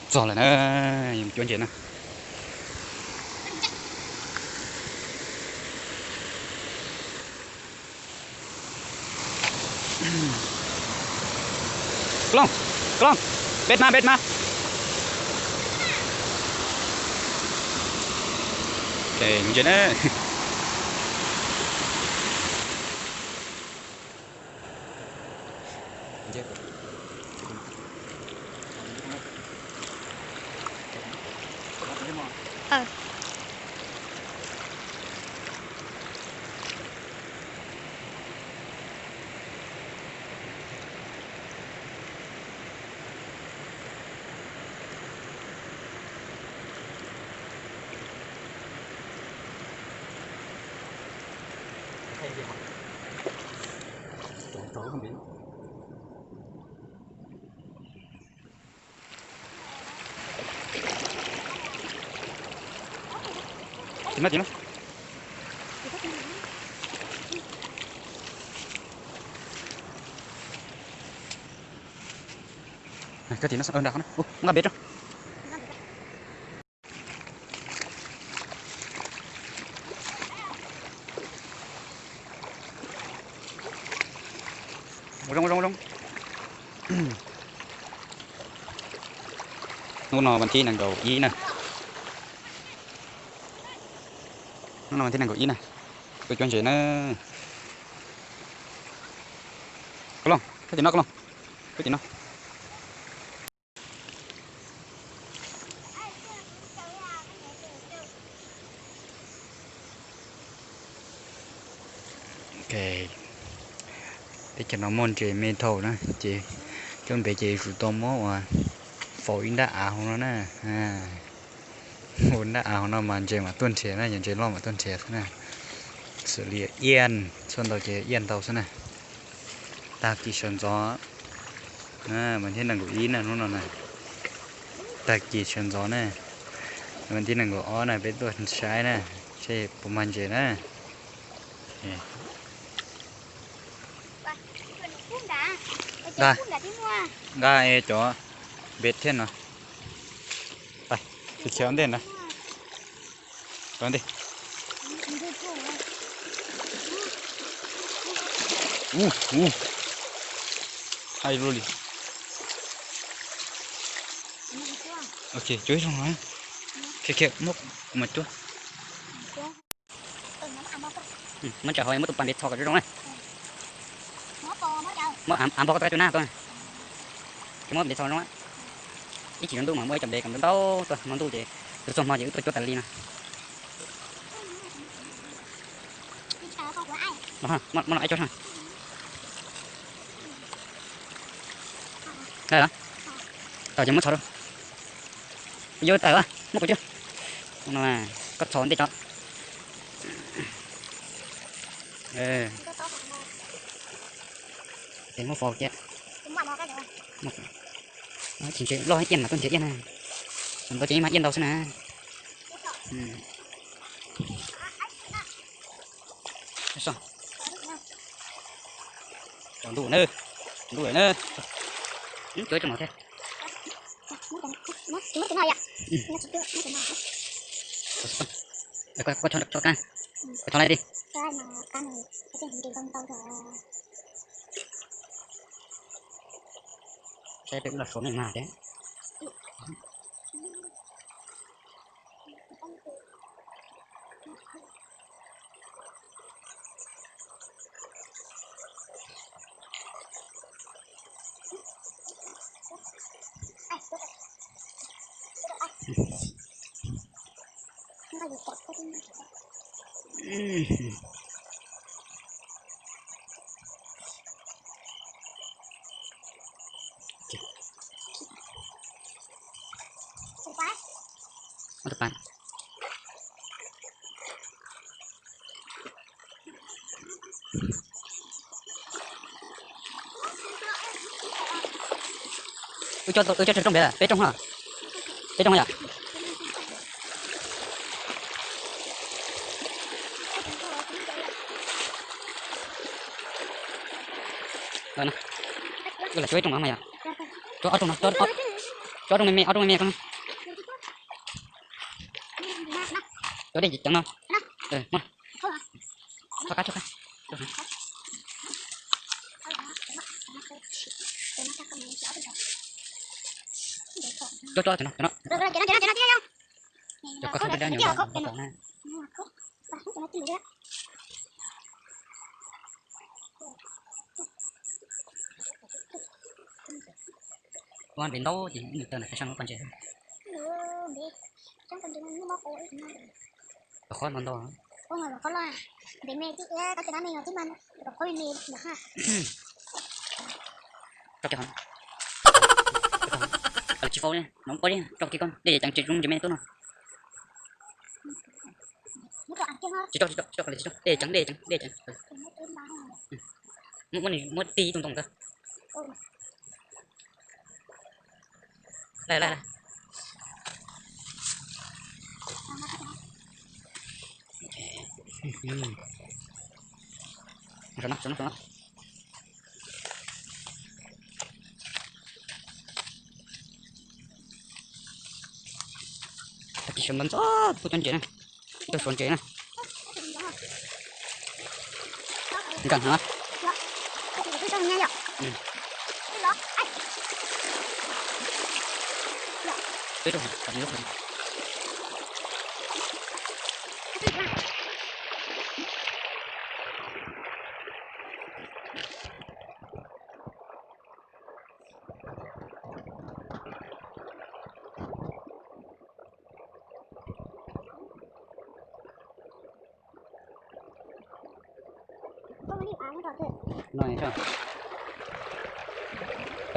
Txog lawm na, yuav cuab ntses na. Clon, clon, peb mas, peb mas. Ntses na. Tim no, tim no. Koj tim no, nram qhov no, nqa pem rau. Zoo, zoo, zoo. Hnub no vas thib nees nkaum ib na. Hnub no vas thib nees nkaum ib na. Tuaj cuab ntses na. Koj Looj, koj tim no, koj Looj. Koj tim no. Teb chaws no muaj ntses me dhau na, ces cov npe ces yuav tsum tau muab ua faus ib nrab av hauv no na. Ua nrab av hauv no mas ntses mam tuaj nrhiav na, yog ntses loj mam tuaj nrhiav xwb na. Xws li iaj, tshuaj ntau ces iaj ntau xwb na. Tag kis sawv ntxov, mas thib nees nkaum ib na hnub no na. Tag kis sawv ntxov na, mas thib nees nkaum ob na peb tuaj saib na, seb puas mag ntses na. Nqa, nqa cov npe thiab no. Khiav ua ntej na. Ua ntej. Ub, ub. Hais lus li. Ok, cuab ib zaug no. Khiav, khiav, muab kuv mas cuab. Muab tsa hauv, muab tus pas npias txho kom zoo zoo na. Muab av npog koj tus kab cua na, ces muab npias txho zoo. Ib chim no ntuj mas muaj ib co npe kom ntau ntau tuaj, hmo ntuj ces tus txog hmo ces wb tuaj cuab tas li no. Muab no aib tsob soj. Tau ces muab txho rau. Yuav tawm, muab kuv cuab. Koj txho ntej tso. Ces muab faus kiag. Tsis ntse loj iaj mas tuaj nrhiav iaj na. Ntau ces ib mag iaj ntau xwb na. Tsaus ntuj na, tsaus ntuj lawm na. Cuab ib tsob mov thiab. Koj tso qab, koj tso lawm di. Saib peb wb los suav me mas thiab. Wb cov, wb cov rooj pem, peb rooj, peb rooj yom. Wb los cuab ib rooj no mas yom. Cuab ob rooj no, cuab ob. Cov rooj me me, ob rooj me me ko. Cov dej ceev no. Muab. Txhob qab, txhob qab. Cov, cov, cov no, cov no. Cov ko txog nrab nrab nyob nrab nrab na. Ua ntev ntau ces nws tawg nram qab sab no poj ntses. Qhov no ntau. Tso kiag qhov no. Tsis faus li, no ua li, tso kiag koj, dej ceev tsis zoo ntses me tub no. Tsis tso, tsis tso, tsis tso, tsis tso, dej ceev, dej ceev, dej ceev. Muab, muab ti ib tug ntoo ntawd. Laij, laij, laij. Sawv no, sawv no, sawv no. Tag kis sawv ntxov ntxov kuj cov ntses na. Tuaj suav ntses na. Nkees heev. No,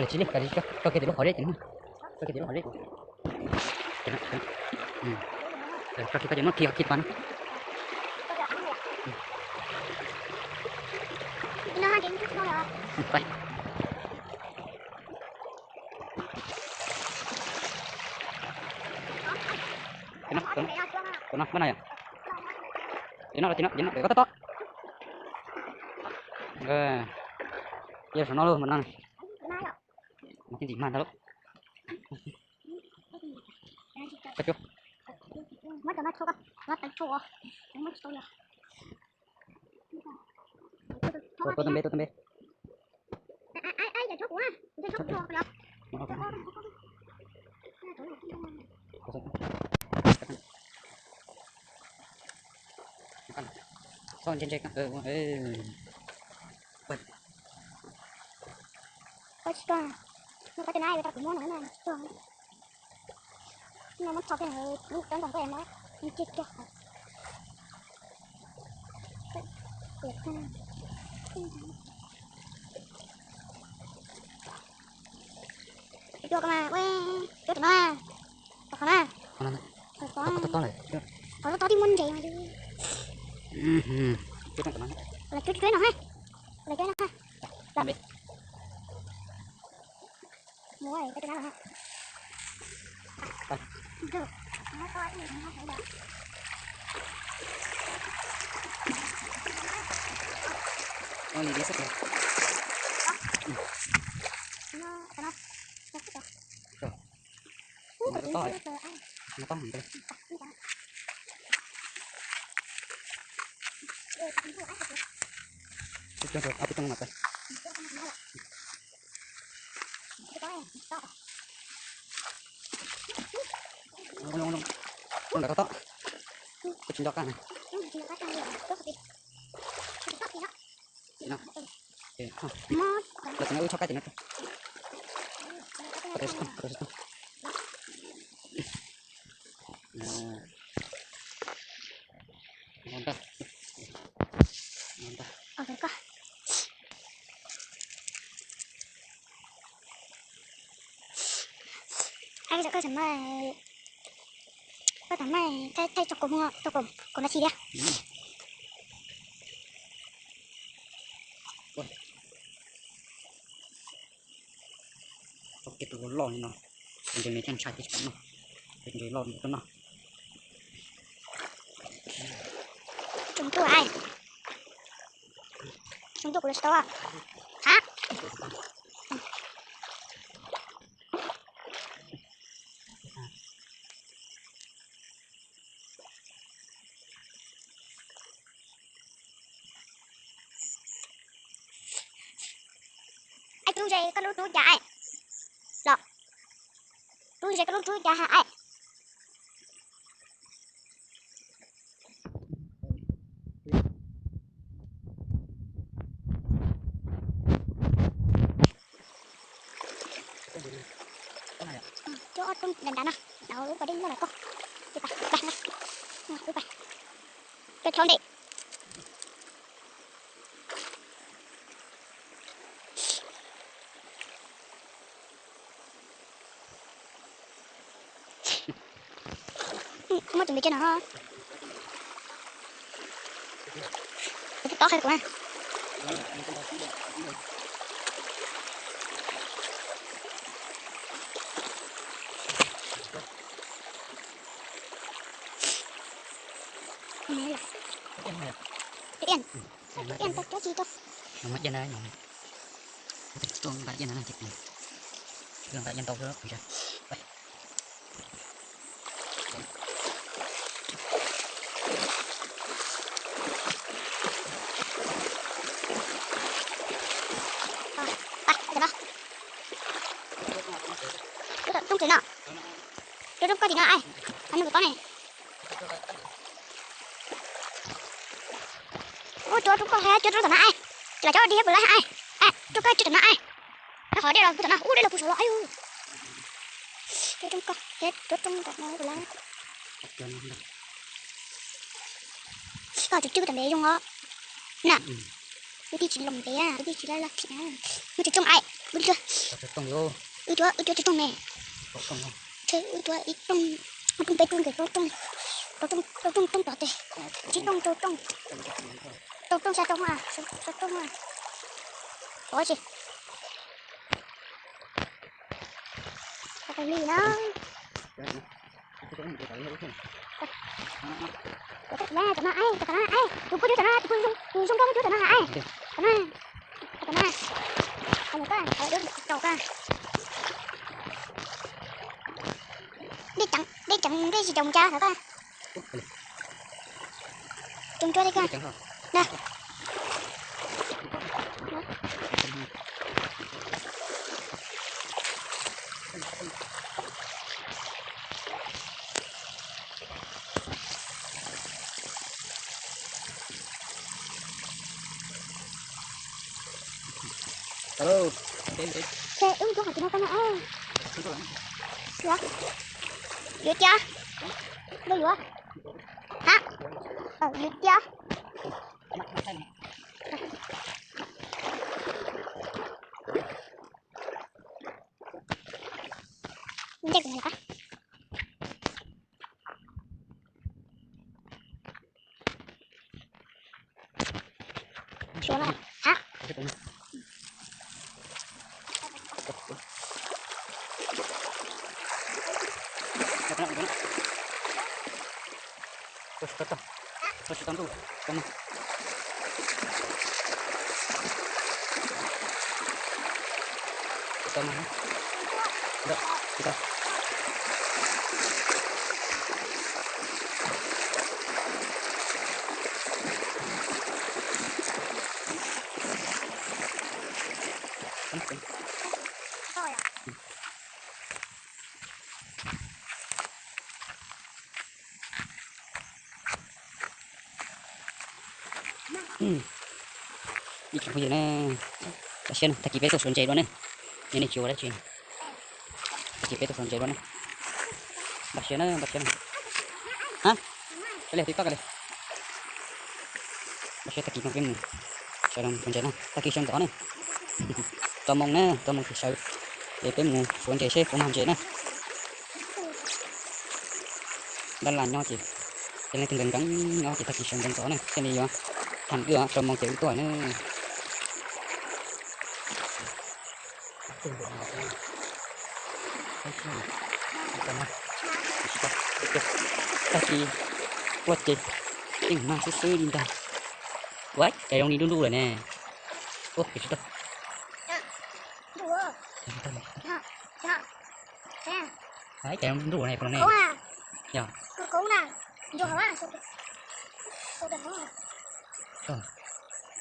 tsis li, tso kiag tim lub qhov zeb ces, tso kiag tim lub qhov zeb ces. Tso kiag koj ces muab khi khi pas no. Tus no, tus no, tus no yom. Tus no, tus no, tus no, koj tab tom. Yog saum no lauj, mas no. Mas tij ntxim mag ntag lauj. Tua tua tua npe, tua tua npe. Txhob ntse ntse. Koj tsis tuag, muab koj tej nab ua rau kuv muab no na, tsis tuag. No muab tso kiag lub cov ntoo ko es muab ntse kiag. Cua koj mas, ua, cua tus no, tus qhov na. Qhov tob tob tib muab ntses mas. Los cuab cuab no ha, los cuab no ha. Mus, Ntawm koj tob, koj tsis nco qab na. Los tseem wb txhob kab ces no. Koj tam maj thaij thaij tso kaus, tso kaus no xis thiab. Tau kiag tus loj loj li no, tus ntses me thiaj ntshai thiab tsis kam noj, tus ntses loj li no. Tsoom ntuj, tsoom ntuj kuv los tsis tau. Ha. Ze koj lub rub cas ai? Los, rub ze koj lub rub cas ha ai? Cov ob roob nrad nrad no, lub pas dej loj lawm koj. Peb pais, peb pais, peb pais, peb pais, peb pais. Muab tus npe cia no. Tus tob qhia kuv na. Ian, ian tau cov tsis tau. Roob tsev no, roob roob koj tsev no ai, qhov no kuv tob ne. Ua cov roob koj hais cov roob tom no ai, cov cov dij hab pus lawv hais ai, roob koj tsev tom no ai. Nyob qhov dej los pus tom no, ub dej los pus saum los ai. Cov roob koj, cov roob tom no pus lawv. Koj tsis cwb tom ntev zoo os. Na, wb tij tsis los ntev na, wb tij tsis laj laj thim na. Wb tsis rooj ai, wb cuab, wb cuab, wb cuab tsis rooj me. Wb cuab ib rooj, rooj peb rooj, rau rooj, rau rooj, rau rooj tod tes, tsib rooj, rau rooj, rau rooj xya rooj a, xya rooj a. Pov tsis li na. Cov no, cov no, tus pub cuab cov no, tus pub zoo, tus zoo nkauj pub cuab cov no hais. Cov no, cov no, cov no, cov no, cov no, dej ceev, dej ceev, dej tsis ceev mus cas hov koj. Coob cuab thiab koj. Na. Ces wb tuaj qhov twg no koj no. Yuav, yuav cia. Yuav, yuav. Ha, yuav cia. Ntej kuv nyuam qab. Suav no. Ha. Ib tsoom phooj ywg na, tag kis peb tuaj suav ntses dua ne, yog nej tsis ua dab tsi. Tag kis peb tuaj suav ntses dua ne. Npaj siab na, npaj siab na. Ha, kav liam, tib toj kav liam. Npaj siab tag kis no peb mus sawv daws suav ntses na, tag kis sawv ntxov na. Txog moo na, txog moo ces sawv, ces peb mus suav ntses seb puas mag ntses na. Dab las nyob ces, ces leej twg nkees nkees nyob ces tag kis sawv ntxov ntxov na, thiaj li yuav thas wb os, txog moo ces wb tuaj na. Tag kis tuaj ces yeej mag xwb xwb li ntag. Ua cas zoo li nruj nruj lawm ne. Ua cas tsis tau. Ua cas zoo nruj nruj ne, puas los ne. Yog.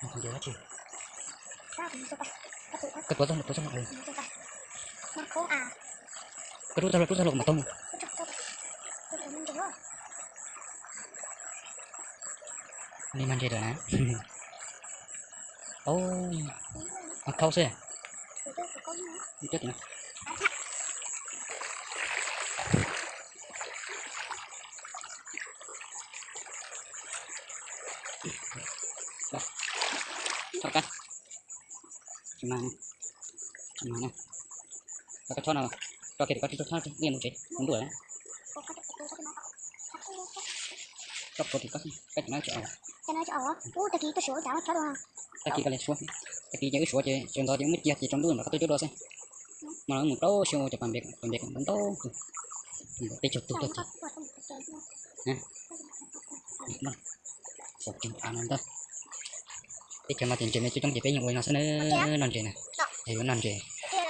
Mus tus nce dab tsi? Koj tuav txog, tuav txog, koj rub txog, rub txog los mas tau mus. Li mas ntses lawm na. Au, mas khau xwb. Tsis mag, tsis mag na. Koj txhob no, tso kiag tim koj tsis txhob nqis mus tsev, mus ntuj lawm. Koj puas tim koj, koj tim no tsis aus. Tag kis koj li suav, tag kis ces wb suav ces sawv ntxov ces wb muab cia ces tsaus ntuj ntawd koj tuaj cuab dua xwb. Mas no wb mus rau siav ua cov pas npes, pas npes ntau ntau tus. Peb caug tus tuaj ces. Peb caug no ces ntses me coob coob ces peb yeej ua li no xwb na, noj ntses na. Es yuav noj ntses,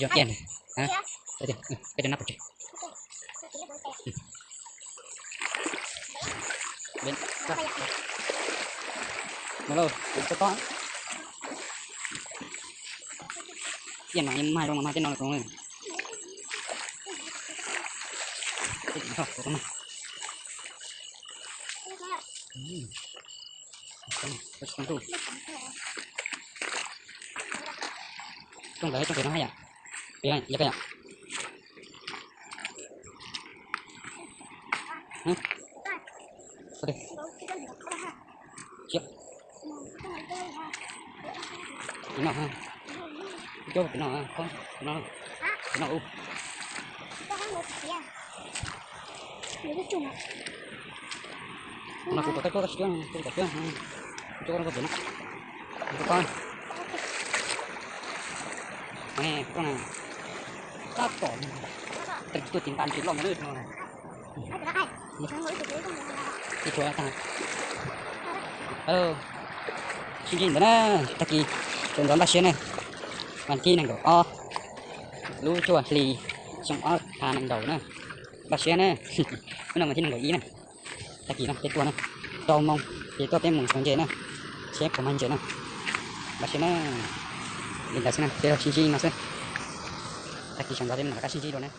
zoo iaj na. Peb cov nab pov tseg. Ua lauj, to to. Tiaj no mas zoo no mas tej no los zoo. Tej no, rooj ntawd rooj pem no haj yam, pem yog koj yom. Pem no, pem no, pem no, pem no. No kuv tuaj, kuv tuaj, kuv tuaj, kuv tuaj, kuv tuaj. Tab tom, tuaj tsis nqa ntses loj ntawd na. Ib tshuav tag. Sib ntsib ntawd na, tag kis sawv ntxov npaj siab na, vas thib nees nkaum ob lub cuaj hli xyoo ob phav nees nkaum na, npaj siab na, hnub no vas thib nees nkaum ib na, tag kis no peb tuaj na, rau moo ces tuaj peb mus xyuas ntses na, seb puas mag ntses na, npaj siab na, li ntawd xwb na, peb sib ntsib no xwb, tag kis sawv ntxov peb mam rov qab sib ntsib dua na.